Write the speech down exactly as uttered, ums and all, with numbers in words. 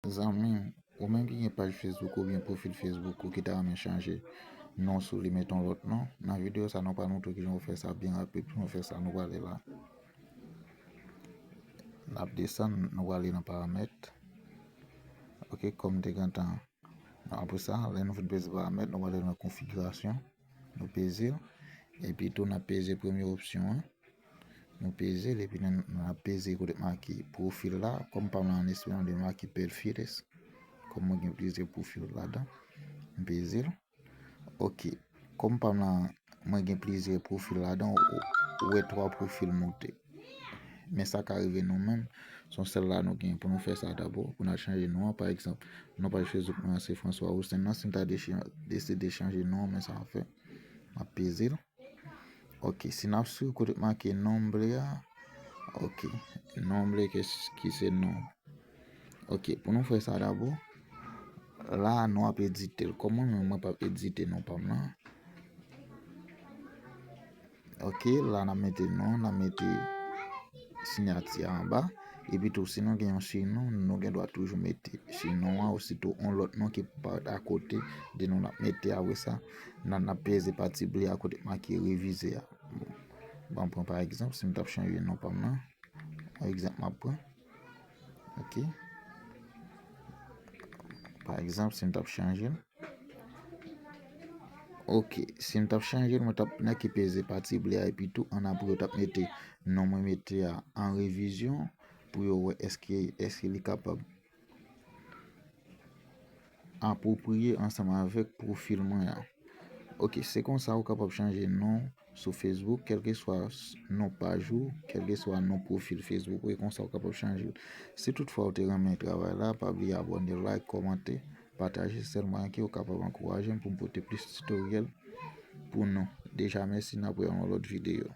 Zanmi m, ou menm ki gen paj Facebook oubyen pwofil Facebook ou ki ta renmen chanje non sou li, met yon lòt non, nan videyo sa nou pral montre kijan ou fè sa byen rapid. Pou nou fè sa, nou prale la. N ap desann, nou prale nan paramèt. Ok, kòm te gentan. Apre sa, lè nou fin peze paramèt, nou prale nan konfigirasyon. Nou peze l. Epi tou, n ap peze premye opsyon an. Nou peze l, epi nou, nou ap peze kote k make pwofil la. Kòm pa m lan an espanòl, li make perfiles. Kòm mwen gen plizyè pwofil ladan, m peze l. Ok. Kòm pa m lan, mwen gen plizyè pwofil ladan, ou, ou wè twa pwofil moute. Men sa ka rive nou menm, se yon sèl la nou gen pou nou fè sa dabò, pou n al chanje non an. Pa egzanp, non paj Facebook mwen an se François Roustin nan, si m ta dechi-, deside chanje non an, men sa m ap fè, m ap peze l. Ok, si n ap swiv kote k make non m vle a, ok, non m vle ki, ki se non. Ok, pou nou fè sa dabò, la nou ap edite l. Kòm mwen menm, mwen p ap edite non pa m lan. Ok, la n ap mete non, n ap mete siyati a anba. Epi tou, si nou gen yon sinon, nou gen dwa toujou mete sinon an, ositou yon lòt non ki parèt akote de non n ap mete. Apre sa, n a, n ap peze pati ble a kote k make revize a. Bon, ban m pran pa egzanp, si m t ap chanje non pa m lan, yon egzanp m ap pran. Ok. Pa egzanp, si m t ap chanje l. Ok, si m t ap chanje l, mwen t ap nèk ki peze pati ble a, epi tou, an apre, yo t ap mete non mwen mete a an revizyon pou yo wè èske, èske li kapab apwopriye ansanm avèk pwofil mwen an. Ok, se konsa ou kapab chanje non sou Facebook, kèlkeswa s-, non paj ou, kèlkeswa non pwofil Facebook ou, e konsa ou kapab chanje l. Si toutfwa ou te renmen travay la, pa bliye abòne, like, kòmante, pataje, sèl mwayen ke ou kapab ankouraje m pou m pote plis titoryèl pou nou. Deja mèsi, n ap wè nan yon lòt videyo.